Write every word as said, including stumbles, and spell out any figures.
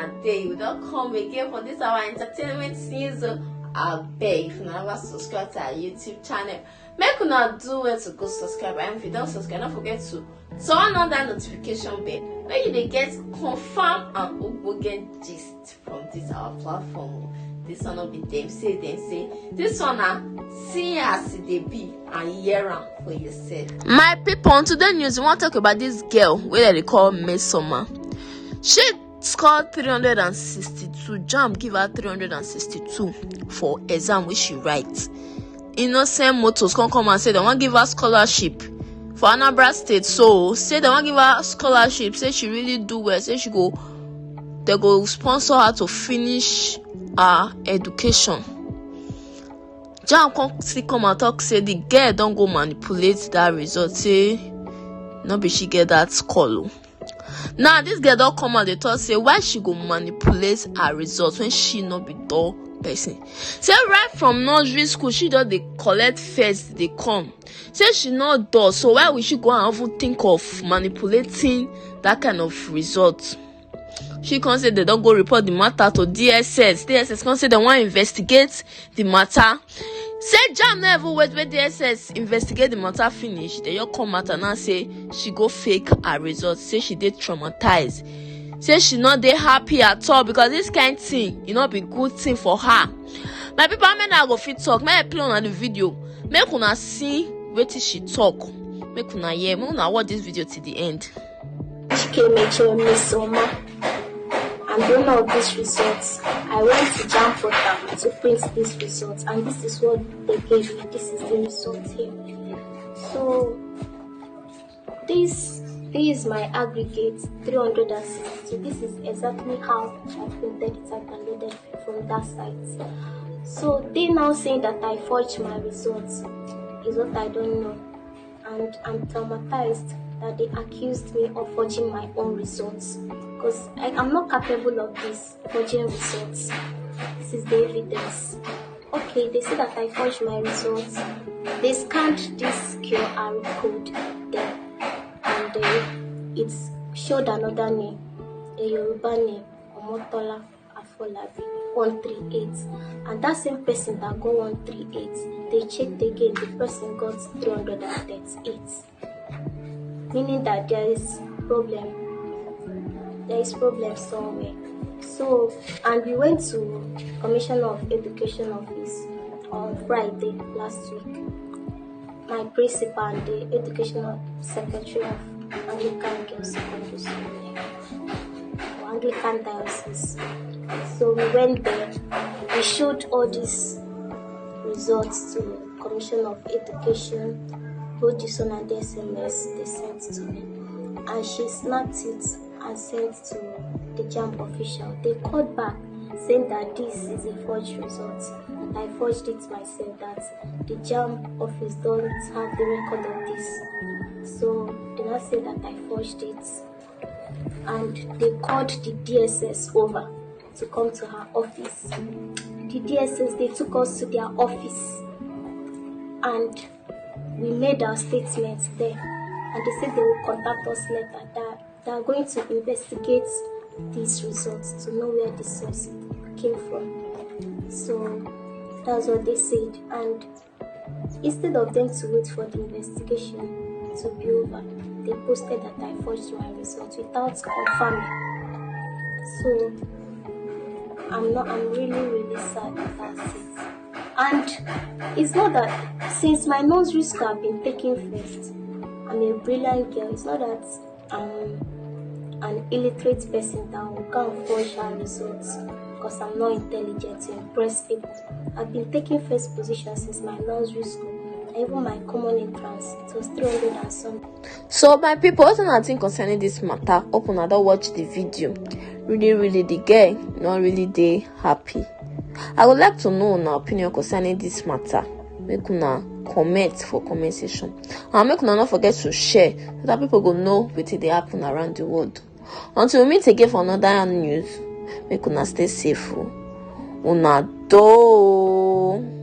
Today we don come again for this our entertainment season. Abeg, if you never subscribe to our YouTube channel, make una do well to go subscribe, and if you don subscribe, no forget to turn on that notification bell, make you dey get confirm and ogbonge gist from this our platform. This one no be dem say dem say, this one na see as e dey be and hear am for yourself. My people, on today news, we wan talk about this girl wey dem dey call Mesoma. She scored three hundred and sixty-two. JAMB give her three hundred and sixty-two for exam wey she write. Innocent Motors come come and say dem wan give her scholarship for Anambra State. So say dem wan give her scholarship, say she really do well, say she go, dem go sponsor her to finish her education. JAMB come still come and talk say the girl don go manipulate that result, say no be she get that call o. Now this girl don come out dey talk say why she go manipulate her result when she no be dull person. Say right from nursery school she just dey collect first dey come. Say she no dull, so why will she go and even think of manipulating that kind of result? She come say dem don go report the matter to D S S. D S S come say dem wan investigate the matter. Say JAMB no even wait make D S S investigate the matter finish. Dem just come out and now say she go fake her result. Say she dey traumatized. Say she no dey happy at all because this kind thing, e no be good thing for her. My people, how many I go fit talk? Make I play una the video. Make una see wetin she talk. Make una hear. Make una watch this video till the end. Chike Meche Mesoma. I'm the owner of this result. I went to JAMB portal to print this result, and this is what they gave me. This is the result here. So this this is my aggregate three hundred and sixty-two. This is exactly how I printed it out and loaded from that site. So they now saying that I forged my results is what I don't know, and I'm traumatized that they accused me of forging my own results because I'm not capable of this, forging results. This is the evidence. Okay, they said that I forged my results. They scanned this Q R code there, and uh, it showed another name, a Yoruba name, Omotola Afolabi, one three eight. And that same person that got one three eight, they checked again, the person got three hundred and thirty-eight. Meaning that there is problem. There is problem somewhere. So, and we went to Commissioner of Education office on Friday last week. My principal and the educational secretary of Anglican Girls Secondary School, or Anglican Diocese. So we went there. We showed all these results to Commissioner of Education, wrote this on an S M S they sent to me, and she snapped it and sent to the JAMB official. They called back saying that this is a forged result, that I forged it myself, that the JAMB office don't have the record of this. So they now say that I forged it, and they called the D S S over to come to her office. The D S S, they took us to their office, and we made our statements there, and they said they will contact us later, that they are going to investigate these results to know where the source came from. So that's what they said, and instead of them to wait for the investigation to be over, they posted that I forged my results without confirming. So I'm not I'm really, really sad about it. And it's not that, since my nursery school I've been taking first, I'm a brilliant girl. It's not that I'm an illiterate person that will go and forge her results because I'm not intelligent to impress people. I've been taking first position since my nursery school. Even my common entrance, it was three hundred and something. So my people, wetin una think concerning this matter? Hope una don watch the video. Really, really, the girl no really dey happy. I would like to know una opinion concerning this matter. Make una comment for comment section, and make una no forget to share so that people go know wetin dey happen around the world. Until we meet again for another news, make una stay safe o. Una do.